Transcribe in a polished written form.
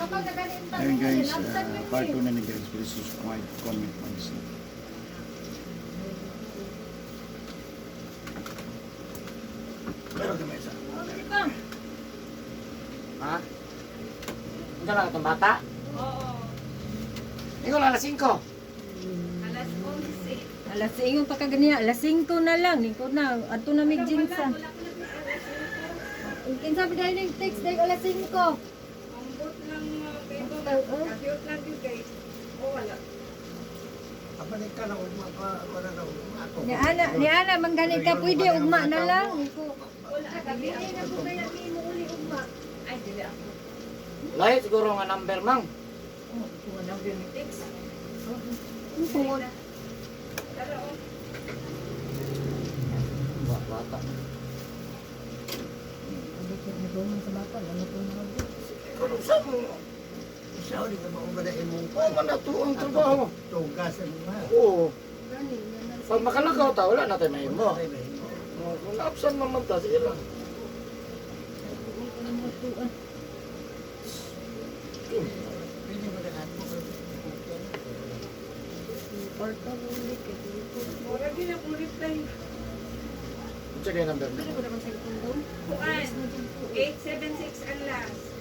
Ayun guys, part 2 na ni guys. Please subscribe, comment, and share. Pero gamay sa. Pa. Ha? Hindi lang itong bata? Oo. Ikaw lang alas 5. Alas 11. Alas ingon pa ka ganiya, alas 5 na lang, ningko na, adto na mig jinsa. Wala ko na. Kinsa ba dahil ning text dahil alas 5? Ambot lang pero kagyot lang yun kay. Oh, wala. Apanik ka na ugma pa wala na ugma ako. Ni ana manggaling ka pwede ugma na lang. Ningko. Wala gabi. Ay na po kaya mi mo uli ugma. Ay, dili ako. Lahi siguro nga number mang. Oh, kuha na gyud ni text. Oh, Tara, oh. Bata. Ikaw sa mo. Isa uli ka maugada imong Oo man na to ang trabaho. Tugas ang mga. Oo. Pag makalakaw ta, wala na tayo mahimo. Oo, kung na-absent man man ta, sige lang. Pwede mo na ato. Mura din ako reply. Sige number mo. Kuan. 876 ang last.